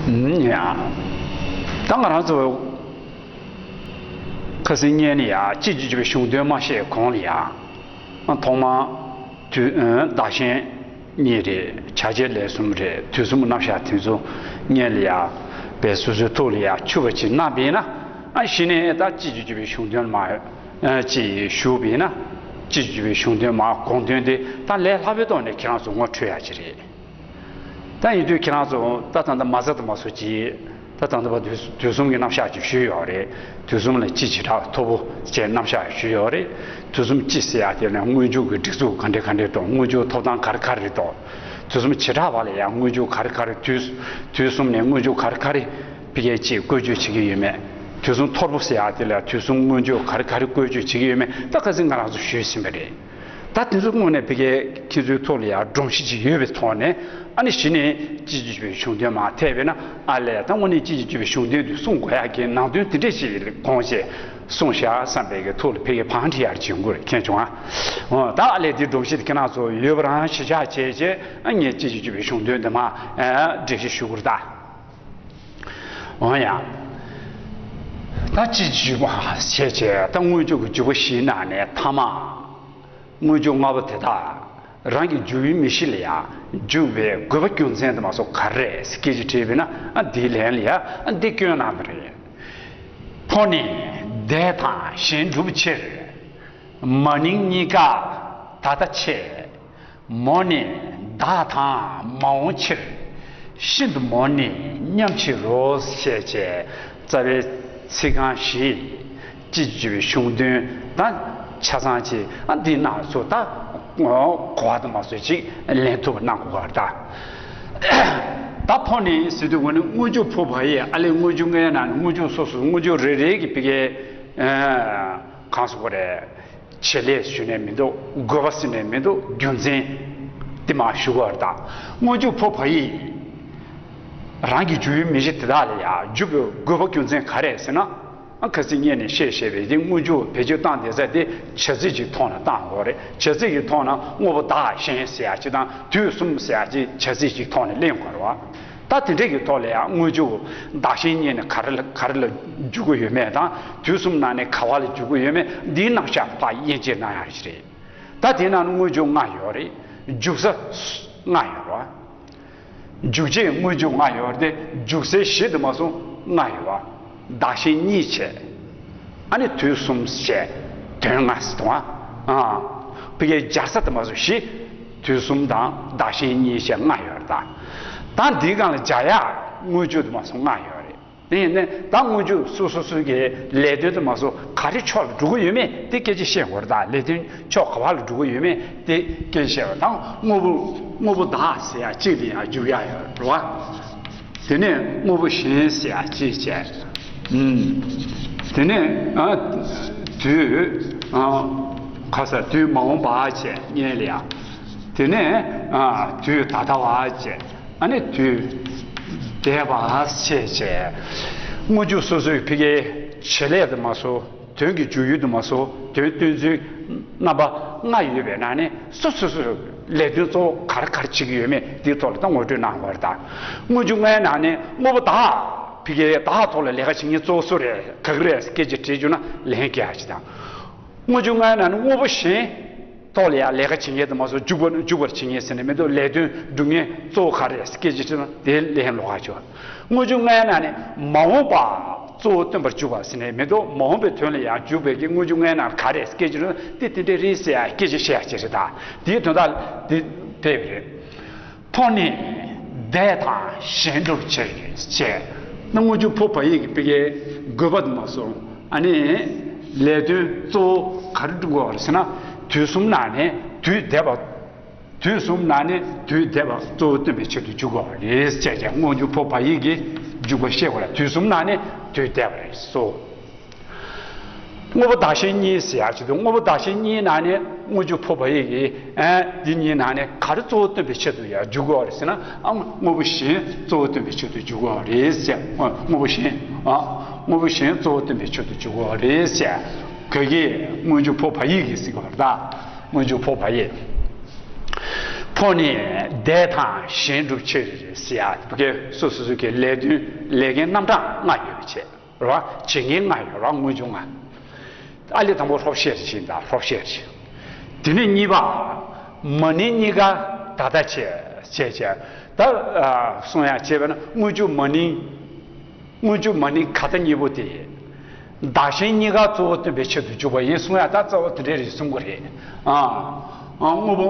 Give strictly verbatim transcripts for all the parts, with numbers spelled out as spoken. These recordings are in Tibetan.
ཡ། ད་ང་རང་ཚོ་ཁ་སང་ཉིན་ནས་ཡ་སྤྱི་རྒྱུ་བའི་གཞུང་དོན་མ་བཤད་གོང་ལ་ཡ། ཐོག་མར་དུས་བདག་གཞན་གཉིས་རེད། བྱ་བྱེད་ལས་གསུམ་རེད། དུས་གསུམ་རྣམ་གཞག་དེ་ཚོ་ཉིན་ལ་ཡ་བའི་སོ་སོའི་ཐོག་ལ་ཡ་འཆུ་བ་ཅིག་གནང་པས་ན། ཨ་གཞི་ནས་ད་སྤྱི་རྒྱུ་བའི་གཞུང་དོན་མ་ཅིག་ཞུགས་པས་ན། སྤྱི་རྒྱུ་བའི་གཞུང་དོན་མ་དགོངས་དོན་དེ་ད་ལས་སླ་པོའི་ཐོག་ནས་ཁྱེད་རང་ཚོ་ངོ་འཕྲོད་ཡ་ཅིག་རེད། ད་ཡིན་དུས་ཁྱེད་རང་ཚོ་ད་ད་ལྟ་མ་ཟ་དུ་མ་སོ་ཅི། ད་ད་ལྟ་བ་དུས་དུས་གསུམ་གྱི་རྣམ་གཞག་ཅིག་ཞུས་ཡོད་རེད། དུས་གསུམ་ལ་སྤྱི་བྱེ་བྲག་མཐོ་པོ་བཅས་རྣམ་གཞག་ཞུས་ཡོད་རེད། དུས་གསུམ་སྤྱི་ཟེར་ཡག་དེ་ལ་སྔོན་འཇུག་གི་སྒྲིག་འཛུགས་ག་འདྲས་ག་འདྲས་དང་། སྔོན་འཇུག་ཐོབ་ཐང་ག་རེ་ག་རེ་རེད་དོ། དུས་གསུམ་བྱེ་བྲག་པ་ལ་ཡང་སྔོན་འཇུག་ག་རེ་ག་རེ། དུས་དུས་གསུམ་ནས་སྔོན་འཇུག་ག་རེ་ག་རེ་ཕ་གིའི་ཅིག་བཀོལ་སྤྱོད་བྱེད་ཀྱི་ཡོད་མེད། དུས་གསུམ་མཐོ་པོ་ཟེར་ཡག་དེ་ལ་དུས་གསུམ་སྔོན་འཇུག་ག་རེ་ག་རེ་བཀོལ་སྤྱོད་བྱེད་ཀྱི་ཡོད་མེད་ད་ཁ་སང་ང་རང་ཚོ་ཞུས་ཟིན་པ་རེད། ད་དེ་ཚོའི་སྔོན་ནས་ཕ་གིའི་ཁྱེད་ཚོའི་ཐོག་ལ་ཡང་སྒྲོམ་གཞི་ཅིག་ཡོད་པའི་ཐོག་ནས། ཨ་ནི་གཞི་ནས་སྤྱི་རྒྱུ་བའི་གཞུང་དོན་མ་ཐེབས་པས་ན། ཨ་ལས་ད་དངོས་གནས་སྤྱི་རྒྱུ་བའི་གཞུང་དོན་དུ་གསུང་དགོས་ཡག་གི་ནང་དོན་དེ་འདྲས་ཞིག་དགོངས་བྱས་གསུངས་བཞག་བསམ་པའི་གི་ཐོག་ལ་ཕ་གིའི་བང་ཁྲི་ཡར་བྱིན་དགོས་མཁྱེན་བྱུང་ཨ། འོ་ད་ཨ་ལས་དེའི་སྒྲོམ་གཞི་དེ་ཁྱེད་རང་ཚོ་ཡོད་པ་རང་གཞི་བཞག་བྱས་བྱས། ཨ་ངས་སྤྱི་རྒྱུ་བའི་གཞུང་དོན་དེ་མ་འགྲེལ་བཤད་ཞུ་དགོས་རེད་ད། འོ་ཡ། ད་སྤྱི་རྒྱུ་བ་བྱས་བྱས་ད་སྔོན་འཇུག་གི་འཇུག་པ་བཞིའི་ནང་ནས་ཐ་མ། སྔོན་འཇུག་ལྔ་པོ་དེ་དག་རང་གི་འཇུག་ཡུལ་མི་གཞི་ལ་ཡང་འཇུག་པའི་དགོས་པ་རྒྱུ་མཚན་དུ་མ་སོགས་ག་རེ་རེད་སྐད་ཆ་དྲིས་པས་ན། ཨ་འདིའི་ལན་ལ་ཡང་ཨ་འདི་སྐྱོན་གནང་བ་རེད། ཕོ་ནི་འདས་དང་གཞན་སྒྲུབ་ཕྱིར། མ་ནིང་གཉིས་ཀ་ད་ལྟ་ཆེ། མོ་ནི་བདག་དང་མ་འོངས་ཕྱིར། ཤིན་ཏུ་མོ་ནི་མཉམ་ཕྱིར་རོ། ཞེས་བྱས་རྩ་བའི་ཚིག་རྐང་བཞི། སྤྱི་རྒྱུ་བའི་གཞུང་དོན་ད་ཆ་ཚང་ཅིག་ཨ་འདི་ནང་སུ་ད་གོ་བ་དུ་མ་སོད་ཅིག་ལེན་ཐུབ་པ་གནང་དགོས་པ་རེད་ད། ད་ཕོ་ནི་ཟེར་དུས་ང་ནི་སྔོན་འཇུག་ཕོ་བ་ཡི་ཨ་ལས་སྔོན་འཇུག་ལྔའི་ནང་ནས་སྔོན་འཇུག་སོ་སོ་སྔོན་འཇུག་རེ་རེ་གི་ཕ་གིའི་གང་ཟེར་དགོས་རེད། བྱེད་ལས་ཞུས་ནས་མི་འདུག་དགོས་པ་ཟེར་ནས་མི་འདུག་རྒྱུ་མཚན་དེ་མ་ཞུ་དགོས་རེད་ད། སྔོན་འཇུག་ཕོ་བ་ཡིས་རང་གི་འཇུག་ཡུལ་མི་གཞི་དེ་དག་ལ་ཡང་འཇུག་པའི་དགོས་པ་རྒྱུ་མཚན་ག་རེ་ཟེར་ན། ཨ་ཁ་སང་ངས་ནས་བཤད་བཤད་པའི་དེ་སྔོན་འཇུག་བེད་སྤྱོད་བཏང་བསྡད་ས་དེ་བྱ་ཚིག་ཅིག་ཐོག་ནས་བཏང་དགོས་རེད། བྱ་ཚིག་གི་ཐོག་ནས་དངོས་པོ་བདག་གཞན་ཟེར་ཡག་ཅིག་དང་དུས་གསུམ་ཟེར་ཡག་ཅིག་བྱ་ཚིག་ཅིག་ཐོག་ནས་གླེང་དགོས་རེད་བ། ད་དེ་འདྲས་ཀྱི་ཐོག་ལ་ཡང་སྔོན་འཇུག་བདག་གཞན་གཉིས་ནས་ག་རེ་ལ་ག་རེ་ལ་འཇུག་གི་ཡོད་མེད་དང་། དུས་གསུམ་ནང་ནས་ག་བ་ལ་འཇུག་གི་ཡོད་མེད་འདིའི་རྣམ་གཞག་ཕར་དབྱེ་འབྱེད་གནང་ཡག་ཞིག་རེད། ད་དེའི་ནང་ནས་སྔོན་འཇུག་ལྔ་ཡོད་རེད། འཇུག་ས་ལྔ་ཡོད་རེད། འཇུག་བྱེད་སྔོན་འཇུག་ལྔ་ཡོད་རེད་དེ། འཇུག་སའི་གཞི་དུ་མ་སོང་ལྔ་ཡོད་པ། བདག་གཞན་གཉིས་བྱས། ཨ་ནི་དུས་གསུམ་བྱས། དོན་ལྔ་ཟེར་དང་ཨ། ཕ་གིའི་སྦྱར་ས་དུ་མ་སོང་བཞི། དུས་གསུམ་དང་བདག་གཞན་གཉིས་བྱས་ལྔ་ཡོད་རེད་ད། ད་འདིའི་སྒང་ལ་སྦྱར་ཡག་སྔོན་འཇུག་དུ་མ་སོང་ལྔ་ཡོད་རེད། དེ་ཡིན་ནའི་ད་སྔོན་འཇུག་སོ་སོ་སོ་གི་ལས་དོན་དུ་མ་སོང་ག་རེ་ཕྱོགས་ལ་འགྲོ་གི་ཡོད་མེད་དེ་སྐད་ཆ་བཤད་དགོས་རེད་ད། ལས་དོན་ཕྱོགས་ག་བ་ལ་འགྲོ་གི་ཡོད་མེད་དེ་སྐད་ཆ་བཤད་པ་དང་། དངོས་པོ་དངོས་པོ་བདག་ཟེར་ཡག་གཅིག་ལ་ཡང་འཇུག་ཡག་ཡོད་རེད་བ། དེ་ནས་དངོས་པོ་གཞན་ཟེར་ཡག་གཅིག་བྱས། ཨུམ། དེ་ནས་ཨ་དུས་ཨ་ག་ས་དུས་མ་འོངས་པ་བྱས་སྔོན་ལ་ཡ། དེ་ནས་ཨ་དུས་ད་ལྟ་བ་བྱས། ཨ་ནི་དུས་འདས་པ་ཞེས་བྱས། སྔོན་འཇུག་སོ་སོའི་ཕ་གིའི་བྱེད་ལས་དུ་མ་སོང་། དོན་གྱི་འཇུག་ཡུལ་དུ་མ་སོང་། དོན་སྟོན་ཚུལ་རྣམ་པ་ལྔ་ཡོད་པའི་ནང་ནས་སོ་སོ་སོ་ལས་དོན་གཙོ་བོ་ག་རེ་ག་རེ་བྱེད་ཀྱི་ཡོད་མེད་འདིའི་ཐོག་ལ་ད་ངོ་སྤྲོད་གནང་དགོས་རེད་ད། སྔོན་འཇུག་ལྔའི་ནང་ནས་དངོས་པོ་བདག་ཕ་གིའི་བདག་ཐོག་ལ་ལས་ཀ་བྱེད་མཁན་གཙོ་བོ་སུ་རེད། ག་གི་རེད་སྐད་ཆ་དྲིས་བྱུང་ན་ལན་རྒྱག་ཡག་ཅིག་དང་། སྔོན་འཇུག་ལྔའི་ནང་ནས་དངོས་པོ་གཞན་ཐོག་ལ་ཡང་ལས་ཀ་བྱེད་མཁན་དུ་མ་སོང་། འཇུག་པ་འཇུག་པར་བྱེད་མཁན་ཟེར་ནས་མི་འདུག་ལས་དོན་སྒྲུབ་མཁན་གཙོ་བོ་ག་རེ་རེད་སྐད་ཆ་དྲིས་ན་དེ་ལན་ལོག་ག་ཆོག་སྔོན་འཇུག་ལྔའི་ནང་ནས་མ་འོངས་པ་གཙོ་བོ་སྟོན་པར་འཇུག་པ་ཟེར་ནས་མི་འདུག་མ་འོངས་པའི་དོན་ལ་ཡང་འཇུག་པའི་གི་སྔོན་འཇུག་ལྔའི་ནང་ག་རེ་རེད་སྐད་ཆ་དྲིས་ན་དེ་དེ་འདྲས་རེད་ཟེར་ཡག་སྐད་ཆ་བཤད་ཡག་ཅིག་རེད་ད། དེའི་དོན་དག་དེ་ཕེབས་རེད། ཕོ་ནི་འདས་དང་གཞན་སྒྲུབ་ཕྱིར་ཞེས། ན་སྔོན་འཇུག་ཕོ་བ་ཡིག་གི་ཕ་གིའི་དགོས་པ་དུ་མ་སོང་། ཨ་ནི་ལས་དོན་གཙོ་བོ་ག་རེ་སྒྲུབ་དགོས་པ་རེད་ཟེར་ན། དུས་གསུམ་ནང་ནས་དུས་འདས་པ། དུས་གསུམ་ནང་ནས་དུས་འདས་པ་གཙོ་བོ་སྟོན་པའི་ཆེད་དུ་འཇུག་དགོས་པ་རེད་ཅེས་ཀྱང་སྔོན་འཇུག་ཕོ་བ་ཡིག་གི་འཇུག་པ་བཤད་དགོས་ལ། དུས་གསུམ་ནང་ནས་དུས་འདས་པ་རེད་སོ། དངོས་པོ་བདག་གཞན་གཉིས་ཟེར་ཡག་ཅིག་འདུག་དངོས་པོ་བདག་གཞན་གཉིས་ནང་ནས་སྔོན་འཇུག་ཕོ་བ་ཡིག་གི་ཨ་འདི་གཉིས་ནང་ནས་ག་རེ་གཙོ་བོ་སྟོན་པའི་ཆེད་དུ་ཡང་འཇུག་དགོས་པ་རེད་ཟེར་ན། ཨ་དངོས་པོ་གཞན་གཙོ་བོ་སྟོན་པའི་ཆེད་དུ་འཇུག་དགོས་པ་རེད་ཟེར། དངོས་པོ་གཞན་ཨ་དངོས་པོ་གཞན་གཙོ་བོ་སྟོན་པའི་ཆེད་དུ་འཇུག་དགོས་པ་རེད་ཟེར། ག་གི་སྔོན་འཇུག་ཕོ་བ་ཡིག་གི་ཟེར་དགོས་པ་རེད་ད། སྔོན་འཇུག་ཕོ་བ་ཡིག་ཐོག་ནས་འདས་དང་གཞན་སྒྲུབ་ཕྱིར་ཟེར་ཡ། བོད་སྐད་སོ་སོ་སོ་གི་ལས་དོན་ལས་འགན་རྣམ་གྲངས་ལྔ་ཡོད་པ་བྱས་རོ། བྱེད་མཁན་ལྔ་ཡོད་རོ། དངོས་བྱུང་ལྔ། ཨ་ལས་དང་པོ་ལྷོ་བཤད་རེ་བྱེད་ད་ལྷོ་བཤད་རེ། དེ་ནས་གཉིས་པ་མ་ནིང་གཉིས་ཀ་ད་ལྟ་བྱས་བྱས་བྱས་ད་གསུང་ཡ་བྱས་པས་ན་དངོས་བྱུང་མ་ནིང་། དངོས་བྱུང་མ་ནིང་ག་ད་གཉིས་པོ་དེ། བདག་གཞན་གཉིས་ཀ་གཙོ་བོ་སྟོན་པའི་ཆེད་དུ་འཇུག་པ་ཡིན་གསུང་ཡ་ད་གཙོ་བོ་དེ་འདྲས་རེད་གསུང་གི་རེད། ཨ། ཨ་དངོས་པོ།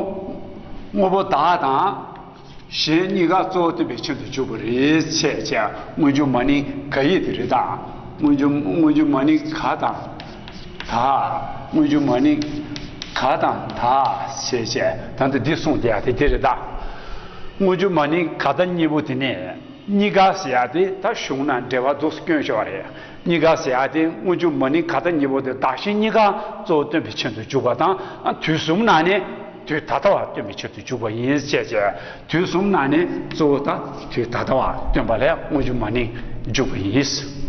དངོས་པོ་བདག་དང་། གཞན་གཉིས་ཀ་གཙོ་བོ་སྟོན་པའི་ཆེད་དུ་འཇུག་པ་རེད་ཅེས་བྱ། དངོས་བྱུང་མ་ནིང་ག་ཡིག་དེ་རེད་ད། དངོས་བྱུང་དངོས་བྱུང་མ་ནིང་ག་དང་། ད། དངོས་བྱུང་མ་ནིང་ག་དང་ད་ཅེས་བྱ། ད་ལྟ་འདི་གསུངས་བསྡད་ཡ་དེ་དེ་རེད་ད། དངོས་བྱུང་མ་ནིང་ག་ད་གཉིས་པོ་དེ་ནས། གཉིས་ཀ་ཟེར་ཡ་དེ་ད་གཞུང་ན་འགྲེལ་པ་འདུག་སྐྱོན་ཤོར་བ་རེད། གཉིས་ཀ་ཟེར་ཡ་དེ་དངོས་བྱུང་མ་ནིང་ག་ད་གཉིས་པོ་དེ་བདག་གཞན་གཉིས་ཀ་གཙོ་བོ་སྟོན་པའི་ཆེད་དུ་འཇུག་པ་དང་། དུས་གསུམ་ན་ནི་དུས་ད་ལྟ་བ་སྟོན་པའི་ཆེད་དུ་འཇུག་པ་ཡིན་ཅེས་བྱས། དུས་གསུམ་ན་ནི་གཙོ་བོ་ད་དུས་ད་ལྟ་བ་སྟོན་པ་ལ་དངོས་བྱུང་མ་ནིང་འཇུག་པ་ཡིན།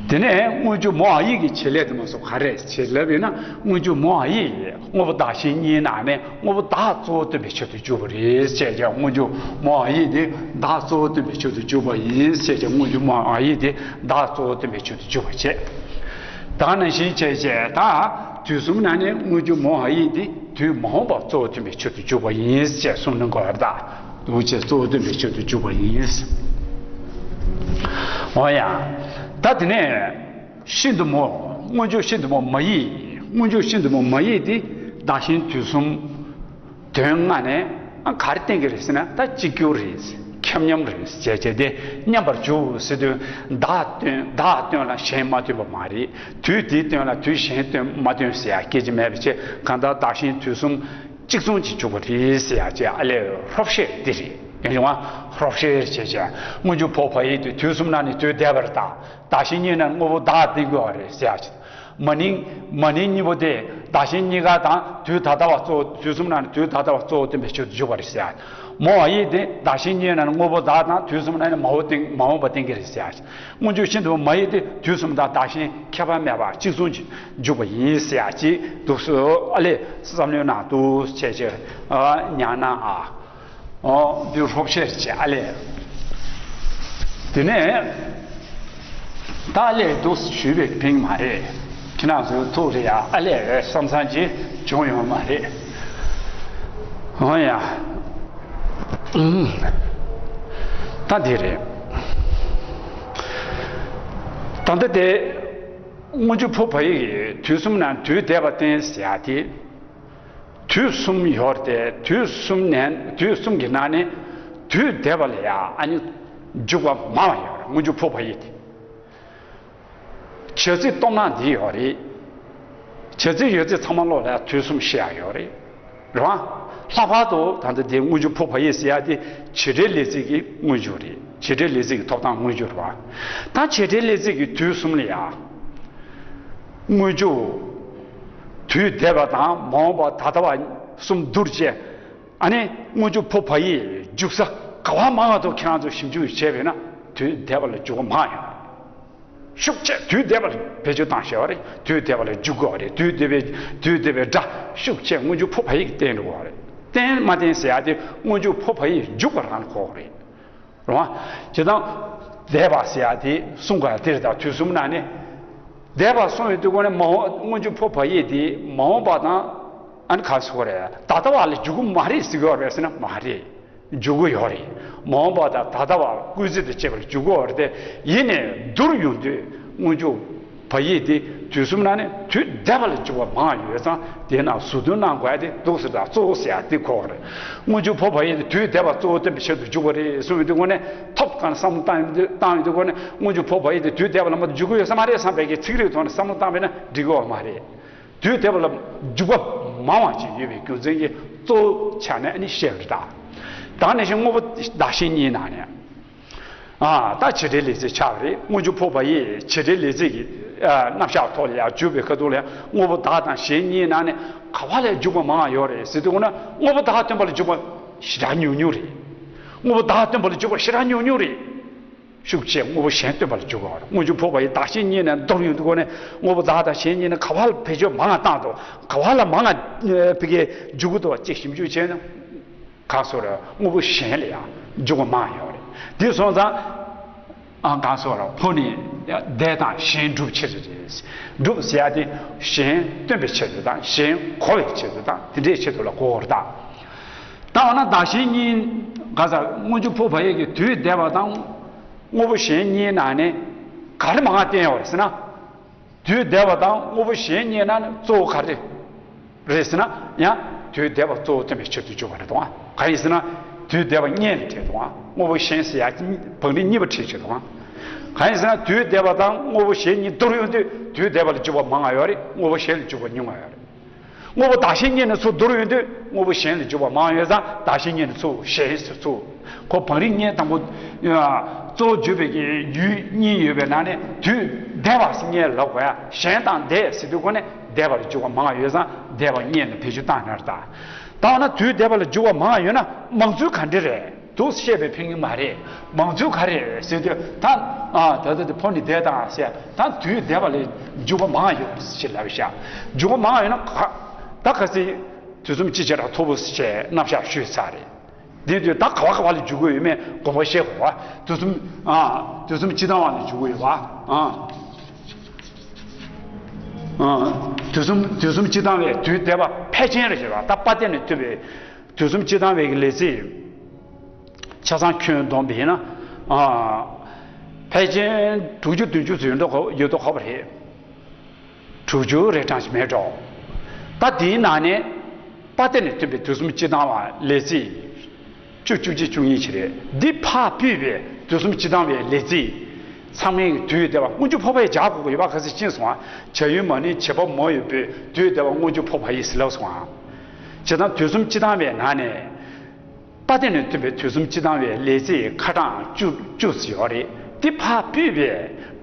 དེ་ནས་དངོས་བྱུང་མོའི་ཡིག་གི་བྱེད་ལས་དེ་མ་སོགས་ག་རེ་བྱེད་ལབ་ཡིན་ན། དངོས་བྱུང་མོའི་ཡིག་དངོས་པོ་བདག་གཞན་གཉིས་ནང་ནས་དངོས་པོ་བདག་གཙོ་བོ་སྟོན་པའི་ཆེད་དུ་འཇུག་པ་རེད་ཅེས་ཀྱང་། དངོས་བྱུང་མོའི་ཡིག་དེ་བདག་གཙོ་བོ་སྟོན་པའི་ཆེད་དུ་འཇུག་པ་ཡིན་ཅེས་ཀྱང་། དངོས་བྱུང་མོའི་ཡིག་དེ་བདག་གཙོ་བོ་སྟོན་པའི་ཆེད་དུ་འཇུག་པ་བྱེད། ད་ནང་བཞིན་བྱས་བྱས་ད་དུས་གསུམ་ན་ནི་དངོས་བྱུང་མོའི་ཡིག་དེ་དུས་མ་འོངས་པ་གཙོ་བོ་སྟོན་པའི་ཆེད་དུ་འཇུག་པ་ཡིན་ཅེས་གསུངས་གནང་དགོས་པ་རེད་ད། འདུག་ཅེས་གཙོ་བོ་སྟོན་པའི་ཆེད་དུ་འཇུག་པ་ཡིན། འོ་ཡ། ད་དེ་ནས། ཤིན་ཏུ་མོ། དངོས་བྱུང་ཤིན་ཏུ་མོ་མ་ཡིག་དངོས་བྱུང་ཤིན་ཏུ་མོ་མ་ཡིག་དེ་བདག་གཞན་དུས་གསུམ་དོན་ལྔ་ནས་ག་རེ་བསྟན་གྱི་རེད་ཟེར་ན། ད་གཅིག་གྱུར་རེད། ཁྱབ་མཉམ་རེད་ཅེས་བྱས་ཏེ་མཉམ་པར་འཇུག་ཟེར་དུས། བདག་སྟོན་བདག་སྟོན་ལ་གཞན་མ་སྟོན་པ་མ་རེད། དུས་དེའི་སྟོན་ལ་དུས་གཞན་སྟོན་མ་སྟོན་ཟེར་ཡ་སྐད་ཆ་མེད་པ་བྱས། གང་ལྟར་བདག་གཞན་དུས་གསུམ་གཅིག་མཚུངས་ཀྱིས་འཇུག་པ་རེད་ཟེར་ཡ་བྱས། ཨ་ལས་ལྷོ་བཤད་འདི་རེད། ཡང་བྱུང་བ་ལྷོ་བཤད་ཅེས་བྱས། དངོས་བྱུང་ཕོ་བ་ཡིག་དེ་དུས་གསུམ་ན་ནི་དུས་འདས་པར་བདག་བདག་གཞན་གཉིས་ན་དངོས་པོ་བདག་བསྟན་དགོས་པ་རེད་ཟེར་ཡ་ཅིག་མ་ནིང་མ་ནིང་གཉིས་པོ་དེ་བདག་གཞན་གཉིས་ཀ་དང་དུས་ད་ལྟ་བ་གཙོ་བོ། དུས་གསུམ་ན་ནི་དུས་ད་ལྟ་བ་གཙོ་བོ་སྟོན་པའི་ཕྱིར་དུ་འཇུག་པ་རེད་ཟེར་ཡ། མོ་བ་ཡིག་དེ་བདག་གཞན་གཉིས་ན་ནི་དངོས་པོ་བདག་དང་། དུས་གསུམ་ན་ནི་མ་འོངས་སྟེང་མ་འོངས་པ་སྟེང་གི་རེད་ཟེར་ཡ། དངོས་བྱུང་ཤིན་ཏུ་མོ་མ་ཡིག་དེ་དུས་གསུམ་དང་བདག་གཞན་ཁྱད་པར་མེད་པར་གཅིག་མཚུངས་ཀྱིས་འཇུག་པ་ཡིན་ཟེར་ཡ་ཅིག་འདུག་སེ། ཨ་ལས་བསམ་བློའི་ནང་དུ་བྱས་བྱས་ཉར་ན་ཨ། ཨོ། འདི་ལྷོ་བཤད་བྱས་ཨ་ལས། དེ་ནས་ད་ཨ་ལས་འདུག་ཞུས་པའི་ཕིང་མ་རེད། ཁྱེད་རང་ཚོའི་ཐུགས་རེ་ཡ་ཨ་ལས་བསམ་བསམ་ཅིག་བྱུང་ཡོང་མ་རེད། ཨོ་ཡ། ཨུམ། ད་འདི་རེད། ད་ལྟ་དེ་དངོས་བྱུང་ཕོ་བ་ཡིག་གིས་དུས་གསུམ་ན་དུས་འདས་པ་བསྟན་ཟེར་ཡ་དེ། དུས་གསུམ་ཡོད་དེ། དུས་གསུམ་ནས་དུས་གསུམ་གྱི་ནང་ནས་དུས་འདས་པ་ལ་ཡང་ཨ་ནི་འཇུག་པ་མང་བ་ཡོད་རེད། དངོས་བྱུང་ཕོ་བ་ཡིག་དེ། བྱ་ཚིག་སྟོང་ནང་འདི་ཡོད་རེད། བྱ་ཚིག་ཡོད་ཚད་ཚང་མ་ཀློག་ལ་དུས་གསུམ་བཤད་ཡ་ཡོད་རེད། རེད་བ། ལྷག་པར་དུ་ད་ལྟ་དེ་དངོས་བྱུང་ཕོ་བ་ཡིག་ཟེར་ཡ་དེ་བྱེད་འབྲེལ་ལས་ཚིག་གི་དངོས་བྱུང་རེད། བྱེད་འབྲེལ་ལས་ཚིག་གི་ཐོབ་ཐང་དངོས་བྱུང་རེད་བ། ད་བྱེད་འབྲེལ་ལས་ཚིག་གི་དུས་གསུམ་ལ་ཡང་། དངོས་བྱུང་། དུས་འདས་པ་དང་མ་འོངས་པ་ད་ལྟ་བ་གསུམ་བསྡུར་བྱས། ཨ་ནི་དངོས་བྱུང་ཕོ་བ་ཡིག་འཇུག་ས་ག་བ་མང་བ་དུ་ཁྱེད་རང་ཚོ་ཞིབ་འཇུག་བྱས་པས་ན་དུས་འདས་པ་ལ་འཇུག་པ་མང་ཡོད། ཤུགས་ཆེ་དུས་འདས་པ་ལ་བེད་སྤྱོད་བཏང་ཤེས་པ་རེད། དུས་འདས་པ་ལ་འཇུག་དགོས་པ་རེད། དུས་འདས་པའི་དུས་འདས་པའི་སྒྲ་ཤུགས་ཆེ་དངོས་བྱུང་ཕོ་བ་ཡིག་གིས་བསྟན་འགྲོ་དགོས་པ་རེད། བསྟན་མ་བསྟན་ཟེར་ཡ་དེ་དངོས་བྱུང་ཕོ་བ་ཡིག་འཇུག་པ་རང་ལ་གོ་དགོས་རེད། རེད་བ། བྱས་ཙང་འདས་པ་ཟེར་ཡ་དེ་གསུང་དགོས་ཡ་དེ་རེད། ད་དུས་གསུམ་ན་ནི་འདས་པ་གསུང་བའི་དུས་གོ་ནས་མ་འོངས་དངོས་བྱུང་ཕོ་བ་ཡིག་དེ་མ་འོངས་པ་དང་ཨ་ནི་ག་ཟེར་དགོས་རེད། ད་ལྟ་བ་ལ་འཇུག་གི་མ་རེད་ཟེར་གྱི་ཡོད་རེད་ཟེར་ན་མ་རེད། འཇུག་གི་ཡོད་རེད། མ་འོངས་པ་དང་ད་ལྟ་བ་སྐུལ་ཚིག་དང་བཅས་པར་འཇུག་གི་ཡོད་རེད་དེ། ཡིན་ནའི་བསྡུར་ཡོང་དུས་དངོས་བྱུང་བ་ཡིག་དེ་དུས་གསུམ་ན་ནི་དུས་འདས་པ་ལ་འཇུག་པ་མང་ཡོད་ཙང་། དེས་ན་ཟུར་འདོན་གནང་དགོས་ཡ་དེ་འདུག་ཟེར། ད་གཙོ་བོ་ཟེར་ཡ་དེ་གོ་གི་རེད། དངོས་བྱུང་ཕོ་བ་ཡིག་དེ་དུས་འདས་པ་གཙོ་བོ་སྟོན་པའི་ཆེད་དུ་འཇུག་པ་རེད་གསུངས་པའི་དུས་གོ་ནས་ཐོབ་གང་བསམ་བློ་བཏང་ཡོང་དུས། བཏང་ཡོང་དུས་གོ་ནས་དངོས་བྱུང་ཕོ་བ་ཡིག་དེ་དུས་འདས་པ་ལ་མ་འཇུག་གི་ཡོད་ས་མ་རེད་བསམ་པའི་གི་ཚིག་རིགས་ཐོག་ནས་བསམ་བློ་བཏང་བས་ན་འགྲིག་གི་ཡོད་མ་རེད། དུས་འདས་པ་ལ་འཇུག་པ་མང་བ་ཅིག་ཡོད་པའི་རྒྱུ་མཚན་གྱིས་གཙོ་བོ་ཆགས་ནས་ཨ་ནི་བཤད་པ་རེད་ད། ད་ནང་བཞིན་དངོས་པོ་བདག་གཞན་གཉིས་ནང་ནས། ཨ། ད་བྱེད་འབྲེལ་ལས་ཚིག་ཆགས་པ་རེད། དངོས་བྱུང་ཕོ་བ་ཡིག་བྱེད་འབྲེལ་ལས་ཚིག་གི་ཨ་རྣམ་གཞག་ཐོག་ལ་ཡང་འཇུག་པའི་ཁ་ཐུག་ལ་ཡང་དངོས་པོ་བདག་དང་གཞན་གཉིས་ནང་ནས་ག་བ་ལ་འཇུག་པ་མང་བ་ཡོད་རེད་ཟེར་དུས་གོ་ན། དངོས་པོ་བདག་སྟོན་པ་ལ་འཇུག་པ་ཞེ་དྲག་ཉུང་ཉུང་རེད། དངོས་པོ་བདག་སྟོན་པ་ལ་འཇུག་པ་ཞེ་དྲག་ཉུང་ཉུང་རེད། ཤུགས་ཆེ་དངོས་པོ་གཞན་སྟོན་པ་ལ་འཇུག་པ་རེད། དངོས་བྱུང་ཕོ་བ་ཡིག་བདག་གཞན་གཉིས་ནས་མདོར་ཡོང་དུས་གོ་ནས་དངོས་པོ་བདག་དང་གཞན་གཉིས་ནས་ག་བ་ལ་བེད་སྤྱོད་མང་བ་བཏང་འདུག་ག་བ་ལ་མང་བ་ཕ་གིར་འཇུག་གི་འདུག་ཅེས་ཞིབ་འཇུག་བྱས་ན། གང་སོགས་ར་དངོས་པོ་གཞན་ལ་ཡང་འཇུག་པ་མང་ཡོད་རེད། དེ་སོང་ཙང་། ཨ། གང་སོགས་ར་ཕོ་ནི་འདས་དང་གཞན་སྒྲུབ་ཕྱིར་རེད། སྒྲུབ་ཟེར་ཡ་དེ་གཞན་སྟོན་པའི་ཆེད་དུ་དང་གཞན་གོ་བའི་ཆེད་དུ་དང་དེ་འདྲའི་ཆེད་དུ་ལ་གོ་བར་གདའ། ད་འོ་ན་བདག་གཞན་གཉིས། ག་ས་མངོན་གྱུར་འཕོ་བ་ཡི་གི་དུས་འདས་པ་དང་དངོས་པོ་གཞན་གཉིས་ནང་ནས་ག་རེ་མང་བ་བསྟན་ཡོད་རེད་ཟེར་ན། དུས་འདས་པ་དང་དངོས་པོ་གཞན་གཉིས་ནང་ནས་གཙོ་བོ་ག་རེ་རེད་ཟེར་ན། ཡང་དུས་འདས་པ་གཙོ་བོ་སྟོན་པའི་ཕྱིར་དུ་འཇུག་པ་རེད་དོ། གང་ཡིན་ཟེར་ན། དུས་འདས་པ་གཉིས་ལ་བྲིས་དོ། དངོས་པོ་གཞན་ཟེར་ཡ་བང་རིམ་གཉིས་པ་བྲིས་བྱས་དོ། གང་ཡིན་ཟེར་ན། དུས་འདས་པ་དང་དངོས་པོ་གཞན་གཉིས་མདོར་ཡོང་དུས་དུས་འདས་པ་ལ་འཇུག་པ་མང་བ་ཡོད་རེད། དངོས་པོ་གཞན་ལ་འཇུག་པ་ཉུང་བ་ཡོད་རེད། དངོས་པོ་བདག་གཞན་གཉིས་ནས་ཚུར་མདོར་ཡོང་དུས་དངོས་པོ་གཞན་ལ་འཇུག་པ་མང་ཡོད་ཙང་བདག་གཞན་གཉིས་ནས་ཚུར་གཞན་ཟེར་ཚུར། ཁོ་བང་རིམ་གཉིས་དང་པོ། གཙོ་བོ་བརྗོད་པའི་གི་ཡུལ་གཉིས་ཡོད་པའི་ནང་ནས་དུས་འདས་པ་ཟེར་གཉིས་ལབ་དགོས་ཡ། གཞན་དང་འདས་ཟེར་དུས་ཁོ་ནས་འདས་པ་ལ་འཇུག་པ་མང་བ་ཡོད་ཙང་འདས་པ་གཉིས་ལ་བེད་སྤྱོད་བཏང་ན་རེད་ད། ད་འོ་ན་དུས་འདས་པ་ལ་འཇུག་པ་མང་བ་ཡོད་ན་མང་ཚུལ་ག་འདྲ་རེད། འདུག་བཤད་པའི་ཕན་གྱི་མ་རེད། མང་ཚུལ་ག་རེ་ཟེར་དུས་ད། ཨ། ད་ལྟ་དེ་ཕོ་ནི་འདས་དང་ཟེར་ད་དུས་འདས་པ་ལ་འཇུག་པ་མང་ཡོད་ཞེས་ལབ་ཤག་འཇུག་པ་མང་ཡོད་ན་ག་ད་ག་ཚོད་དུས་གསུམ་གཅིག་ཅར་ཐོབ་བོ་ཞེས་རྣམ་གཞག་ཞུས་ཚར་རེད། དེ་དུས་ད་ག་བ་ག་བ་ལ་འཇུག་གི་ཡོད་མེད་དགོངས་པ་བཞེས་དགོས་པ། དུས་གསུམ། ཨ། དུས་གསུམ་སྤྱི་བཏང་བ་ལ་འཇུག་གི་ཡོད་པ། ཨ། ཨ། དུས་གསུམ་དུས་གསུམ་སྤྱི་བཏང་བའི་དུས་འདས་པ་ཕལ་ཆེན་རེད་ཟེར་བ། ད་དཔལ་ལྡན་ལས་བཏུས་པའི་དུས་གསུམ་སྤྱི་བཏང་བའི་ལས་ཚིག་ཆ་ཚང་ཁྱོན་བསྡོམས་པ་ཡིན་ན། ཨ། ཕལ་ཆེར་དྲུག་ཅུ་བདུན་ཅུ་ཙམ་ཡོད་མདོག་ཡོད་མདོག་ཁ་པོ་རེད། དྲུག་ཅུ་རེ་གྲངས་ཤིག་མེད་འགྲོ། ད་དེའི་ནང་ནས་དཔལ་ལྡན་ལས་བཏུས་པའི་དུས་གསུམ་སྤྱི་བཏང་བ་ལས་ཚིག་བཅུ། བཅུ་གཅིག་བཅུ་གཉིས་ཅིག་རེད། འདི་ཕར་ཕུད་པའི་དུས་གསུམ་སྤྱི་བཏང་བའི་ལས་ཚིག་ཚང་མའི་དུས་འདས་པ་མངོན་གྱུར་འཕོ་བ་ཡི་སྦྱར་དགོས་ཀྱི་ཡོད་པ་ག་ཚོད་ཕྱིན་སོང་ང་། བྱ་ཡུལ་མ་ནིང་བྱེད་པ་མ་ཡིན་པའི་དུས་འདས་པ་མངོན་གྱུར་འཕོ་བ་ཡི་ཟེར་ལབ་སོང་ང་། བྱས་ཙང་དུས་གསུམ་སྤྱི་བཏང་བའི་ནང་ནས། དཔལ་ལྡན་ལས་བཏུས་པའི་དུས་གསུམ་སྤྱི་བཏང་བའི་ལས་ཚིག་ཁ་གྲངས་བཅུ། བཅུ་ཙམ་ཡོད་རེད། དེ་ཕར་ཕུད་པའི་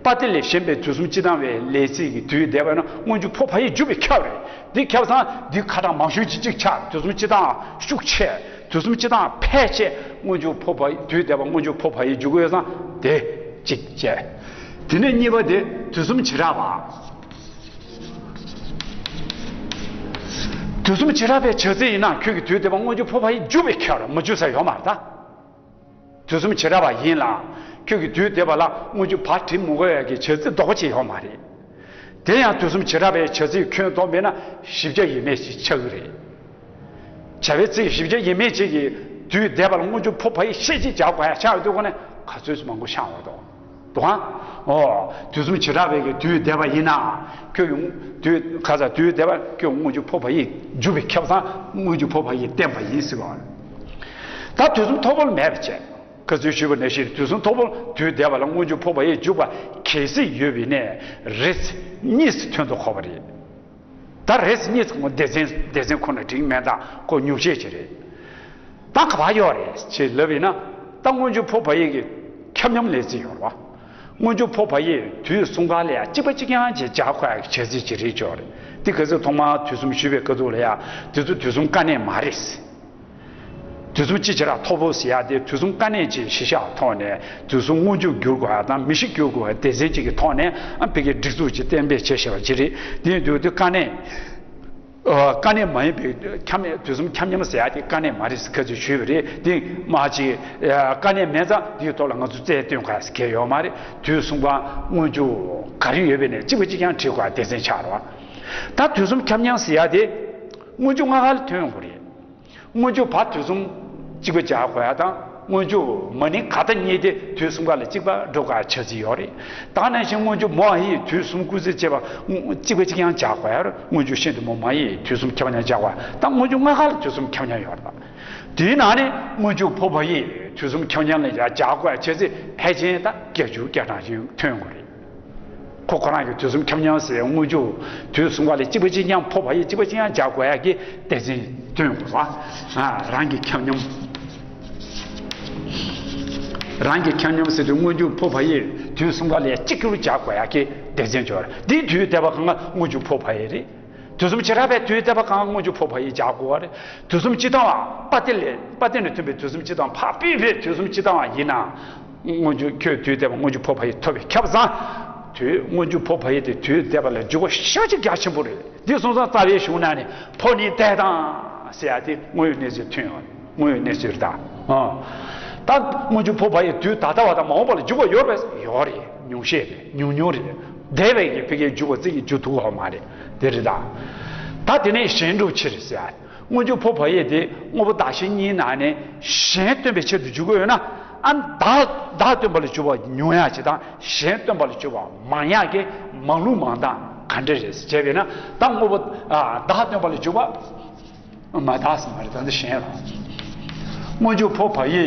དཔལ་ལྡན་ལས་གཞན་པའི་དུས་གསུམ་སྤྱི་བཏང་བའི་ལས་ཚིག་གི་དུས་འདས་པ་ན་མངོན་གྱུར་འཕོ་བ་ཡི་འཇུག་པས་ཁྱབ་རེད། འདི་ཁྱབ་ཙང་འདི་ཁ་གྲངས་མང་ཤོས་ཅིག་ཅིག་ཆགས། དུས་གསུམ་སྤྱི་བཏང་ཤུགས་ཆེ། དུས་གསུམ་སྤྱི་བཏང་ཕལ་ཆེ་མངོན་གྱུར་འཕོ་བ་དུས་འདས་པ་མངོན་གྱུར་འཕོ་བ་ཡི་འཇུག་ཡོད་ཙང་དེ་གཅིག་བྱས། དེ་ནས་གཉིས་པ་དེ་དུས་གསུམ་བྱེ་བྲག་པ། དུས་གསུམ་བྱེ་བྲག་པའི་བྱ་ཚིག་ཡིན་ན་ཁྱོད་ཀྱི་དུས་འདས་པ་མངོན་གྱུར་འཕོ་བ་ཡི་འཇུག་པས་ཁྱབ་རེད། མ་འཇུག་ས་ཡོད་མ་རེད་ད། དུས་གསུམ་བྱེ་བྲག་པ་ཡིན་ལ། ཁྱོད་ཀྱི་དུས་འདས་པ་ལ་མངོན་གྱུར་བ་བྲིས་མི་དགོས་ཡ་གི་བྱ་ཚིག་ལྡོག་པ་ཅིག་ཡོད་མ་རེད། དེ་ཡང་དུས་གསུམ་བྱེ་བྲག་པའི་བྱ་ཚིག་ཁྱོན་བསྡོམས་པས་ན་བཞི་བརྒྱ་ཡས་མས་ཅིག་ཆགས་ཀྱི་རེད། བྱ་བའི་ཚིག་བཞི་བརྒྱ་ཡས་མས་ཅིག་གིས་དུས་འདས་པ་ལ་མངོན་གྱུར་འཕོ་བ་ཡི་ཤད་ཅིག་སྦྱར་དགོས་ཡ་ཆགས་ཡོད་དུས་ཁོ་ནས་ག་ཚོད་མང་པོ་ཤང་བ་དོ། དོ་ཨ། ཨོ། དུས་གསུམ་བྱེ་བྲག་པའི་གི་དུས་འདས་པ་ཡིན་ན། ཁྱོད་ཀྱི་དུས་ག་ས་དུས་འདས་པ་ཁྱོད་མངོན་གྱུར་འཕོ་བ་ཡི་འཇུག་པས་ཁྱབ་ཙང་མངོན་གྱུར་འཕོ་བ་ཡི་བསྟན་པ་ཡིན་ཟེར་བ། ད་དུས་གསུམ་ཐོག་པོ་ལ་མེད་པ་བྱས། ག་ཚོད་ཞུས་པ་ནང་བཞིན་དུས་གསུམ་ཐོག་པོ་དུས་འདས་པ་ལ་མངོན་གྱུར་འཕོ་བ་ཡི་འཇུག་པ་གལ་སྲིད་ཡོད་པ་ཡིན་ན་རེ་གཉིས་སུ་ཐོན་དུ་གོ་བ་རེད། ད་རེས་གཉིས་ཚང་མ་སྡེ་ཚན་སྡེ་ཚན་ཁོ་ན་འགྲིག་མེད་ད་ཁོ་ཉུང་ཤས་ཅིག་རེད། ད་ག་པར་ཡོད་རེད་ཅེས་ལབ་ཡིན་ན། ད་མངོན་གྱུར་འཕོ་བ་ཡི་གི་ཁྱབ་མཉམ་ལས་ཚིག་ཡོད་རེད་བ། མངོན་གྱུར་འཕོ་བ་ཡི་དུས་གསུམ་ཀ་ལ་ཡང་གཅིག་པ་གཅིག་རྐྱང་ཅེས་སྦྱར་དགོས་ཡ་གི་བྱ་ཚིག་ཅིག་རེད་ཅོག་རེད། འདི་ག་ཚོད་ཐོག་མར་དུས་གསུམ་ཞུས་པའི་སྐབས་དུ་ལ་ཡང་དེ་ཚོ་དུས་གསུམ་དཀའ་གནད་མ་རེད། དུས་གསུམ་སྤྱི་བྱེ་བྲག་ཐོག་པོ་ཟེར་ཡ་དེ་དུས་གསུམ་དཀའ་གནད་ཅིག་གཞི་བཞག་ཐོག་ནས་དུས་གསུམ་མངོན་གྱུར་འགྱུར་དགོས་ཡ་དང་མི་གཞི་འགྱུར་དགོས་ཡ་སྡེ་ཚན་གཅིག་གི་ཐོག་ནས་ཨ་ཕ་གིའི་སྒྲིག་འཛུགས་ཅིག་གཏན་འབེབས་བྱས་བཞག་པ་ཅིག་རེད། དེ་ཡིན་དུས་དུས་དཀའ་གནད། ཨ། དཀའ་གནད་མ་ཡིན་པའི་ཁྱབ་མཉམ་དུས་གསུམ་ཁྱབ་མཉམ་ཟེར་ཡ་དེ་དཀའ་གནད་མ་རེད་ཟེར་ཁ་ཚོད་ཞུས་པ་རེད། དེ་མ་ཅིག་དཀའ་གནད་མེད་ཙང་དེའི་ཐོག་ལ་ང་ཚོ་རྩལ་སྟོན་ག་ཟེར་གྱི་ཡོད་མ་རེད། དུས་གསུམ་པ་མངོན་གྱུར་ག་རེ་ཡོད་པའི་ནས་གཅིག་པ་གཅིག་རྐྱང་བྲིས་དགོས་ཡ་སྡེ་ཚན་ཆགས་རེད་བ། ད་དུས་གསུམ་ཁྱབ་མཉམ་ཟེར་ཡ་དེ་མངོན་གྱུར་ལྔ་ཀ་ལ་ཐོན་ཡོང་གི་རེད། མངོན་གྱུར་བ་དུས་གསུམ་གཅིག་པ་སྦྱར་དགོས་ཡ་དང་མངོན་གྱུར་མ་ནིང་ག་ད་གཉིས་དེ་དུས་གསུམ་ཀ་ལ་གཅིག་པ་འགྲོ་དགོས་ཡ་བྱ་ཚིག་ཡོད་རེད། ད་ནང་བཞིན་མངོན་གྱུར་མ་ཧེ་དུས་གསུམ་སྐུལ་ཚིག་བྱས་པ་གཅིག་པ་གཅིག་རྐྱང་སྦྱར་དགོས་ཡ་རེད། མངོན་གྱུར་ཤིན་ཏུ་མ་མ་ཧེ་དུས་གསུམ་ཁྱབ་མཉམ་སྦྱར་དགོས་ཡ། ད་མངོན་གྱུར་ལྔ་ཀ་ལ་དུས་གསུམ་ཁྱབ་མཉམ་ཡོད་རེད། དེའི་ནང་ནས་མངོན་གྱུར་འཕོ་བ་ཡི་དུས་གསུམ་ཁྱབ་མཉམ་ལ་ཡ་སྦྱར་དགོས་ཡ་བྱ་ཚིག་ཕལ་ཆེར་ད་བརྒྱད་ཅུ་གྱ་གྲངས་ཤིག་ཐོན་དགོས་རེད། ཁོ་ཁོ་རང་གི་དུས་གསུམ་ཁྱབ་མཉམ་ཟེར་མངོན་གྱུར་དུས་གསུམ་ཀ་ལ་གཅིག་པ་གཅིག་རྐྱང་འཕོ་བ་ཡི་གཅིག་པ་གཅིག་རྐྱང་སྦྱར་དགོས་ཡ་གི་སྡེ་ཚན་སྟོན་དགོས་པ། ཨ། རང་གི་ཁྱབ་མཉམ། རང་གི་ཁྱབ་མཉམ་ཟེར་དུས་མངོན་གྱུར་འཕོ་བ་ཡི་དུས་གསུམ་ཀ་ལ་གཅིག་གྱུར་སྦྱར་དགོས་ཡ་གི་སྡེ་ཚན་སྦྱོར། འདིའི་དུས་འདས་པ་གང་ག་མངོན་གྱུར་འཕོ་བ་ཡི་རེད། དུས་གསུམ་བྱེ་བྲག་པའི་དུས་འདས་པ་གང་ག་མངོན་གྱུར་འཕོ་བ་ཡི་སྦྱར་དགོས་པ་རེད། དུས་གསུམ་སྤྱི་བཏང་བ་དཔལ་ལྡན་ལས་དཔལ་ལྡན་ལས་བཏུས་པའི་དུས་གསུམ་སྤྱི་བཏང་བ་ཕར་ཕུད་པའི་དུས་གསུམ་སྤྱི་བཏང་བ་ཡིན་ན། མངོན་གྱུར་ཁྱོད་དུས་འདས་པ་མངོན་གྱུར་འཕོ་བ་ཡི་ཐོབ་པས་ཁྱབ་ཙང་། དུས་མངོན་གྱུར་འཕོ་བ་ཡི་དེ་དུས་འདས་པ་ལ་འཇུག་པ་ཤ་ཅིག་རྒྱ་ཆེན་པོ་རེད། འདི་སོང་ཙང་རྩ་བའི་གཞུང་ནང་ནས་འཕོ་ནི་འདས་དང་ཟེར་ཡ་དེ་དངོས་ཡོད་གནས་ཚུལ་ཐོན་ཡོད་རེད། དངོས་ཡོད་གནས་ཚུལ་རེད་ད། ཨ། ད་སྔོན་འཇུག་འཕོ་བ་ཡི་དུས་ད་ལྟ་བ་དང་མ་འོངས་པ་ལ་འཇུག་པ་ཡོད་པས། ཡོད་རེད། ཉུང་ཤས་རེད། ཉུང་ཉུང་རེད། འདས་པའི་གི་ཕ་གིའི་འཇུག་པ་ཙིག་གིས་འཇུག་ཐུབ་ཀྱི་ཡོད་མ་རེད། དེ་རེད་ད། ད་དེ་ནས་གཞན་སྒྲུབ་ཕྱིར་ཟེར། སྔོན་འཇུག་འཕོ་བ་ཡི་དེ་དངོས་པོ་བདག་གཞན་གཉིས་ནང་ནས་གཞན་སྟོན་པའི་ཆེད་དུ་འཇུག་གི་ཡོད་ན། ཨ། བདག་བདག་སྟོན་པ་ལ་འཇུག་པ་ཉུང་ཡག་ཅིག་དང་གཞན་སྟོན་པ་ལ་འཇུག་པ་མང་ཡག་གི་མང་ལུགས་མང་སྟངས་ག་འདྲ་རེད་ཟེར་བྱས་པས་ན། ད་དངོས་པོ། ཨ། བདག་སྟོན་པ་ལ་འཇུག་པ། མ་དག་ས་མ་རེད། ད་འདི་གཞན་ལ། སྔོན་འཇུག་འཕོ་བ་ཡི་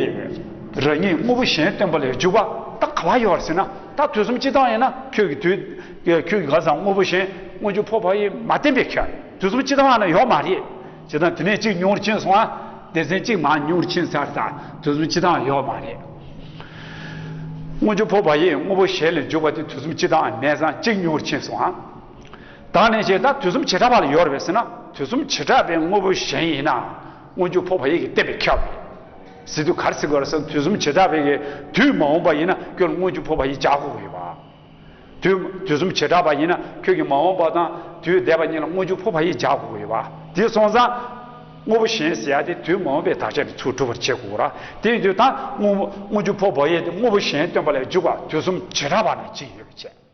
རང་ཉིད་དངོས་པོ་གཞན་སྟོན་པ་ལ་འཇུག་པ་ད་ག་པར་ཡོད་ཟེར་ན། ད་དུས་གསུམ་སྤྱི་དང་ཡིན་ན། ཁྱོད་ཀྱི་དུས། ཁྱོད་ཀྱི་ག་ས་དངོས་པོ་གཞན་སྔོན་འཇུག་འཕོ་བ་ཡི་མ་བསྟན་པའི་ཁྱོད་དུས་གསུམ་སྤྱི་དང་ན་ཡོད་མ་རེད། ཇི་ལྟར་དེ་ནས་གཅིག་ཉུང་རུ་ཕྱིན་སོང་ཨ། སྡེ་ཚན་གཅིག་མར་ཉུང་རུ་ཕྱིན་ཚར། ད་དུས་གསུམ་སྤྱི་དང་ཡོད་མ་རེད། སྔོན་འཇུག་འཕོ་བ་ཡི་དངོས་པོ་གཞན་ལ་འཇུག་པ་དེ་དུས་གསུམ་སྤྱི་དང་མེད་ཙང་གཅིག་ཉུང་རུ་ཕྱིན་སོང་ཨ། ད་ནས་བྱས་ད་དུས་གསུམ་བྱེ་བྲག་པ་ལ་ཡོད་རེད་པས་ཟེར་ན། དུས་གསུམ་བྱེ་བྲག་པའི་དངོས་པོ་གཞན་ཡིན་ན། སྔོན་འཇུག་འཕོ་བ་ཡི་གི་བསྟན་པའི་ཁྱབ་རེད། ཟེར་དུས་ག་རེ་ཟེར་དགོས་རེད་ཟེར་ན། དུས་གསུམ་བྱེ་བྲག་པའི་གི་དུས་མ་འོངས་པ་ཡིན་ན་ཁྱོད་ལ་སྔོན་འཇུག་འཕོ་བ་ཡི་སྦྱར་དགོས་ཀྱི་ཡོད་པ། དུས་དུས་གསུམ་བྱེ་བྲག་པ་ཡིན་ན་ཁྱོད་ཀྱི་མ་འོངས་པ་དང་དུས་འདས་པ་གཉིས་ལ་སྔོན་འཇུག་འཕོ་བ་ཡི་སྦྱར་དགོས་ཀྱི་ཡོད་པ། དེ་སོང་ཙང་། དངོས་པོ་གཞན་ཟེར་ཡ་དེ་དུས་མ་འོངས་པའི་དག་ཆ་གི་ཚུལ་སྒྲུབ་པར་བྱེད་དགོས་ར། དེ་ཡིན་དུས་ད་སྔོན་སྔོན་འཇུག་འཕོ་བ་ཡི་དེ་དངོས་པོ་གཞན་སྟོན་པ་ལ་འཇུག་པ་དུས་གསུམ་བྱེ་བྲག་པ་ན་ཅི་ཡོད་པའི་ཕྱིར།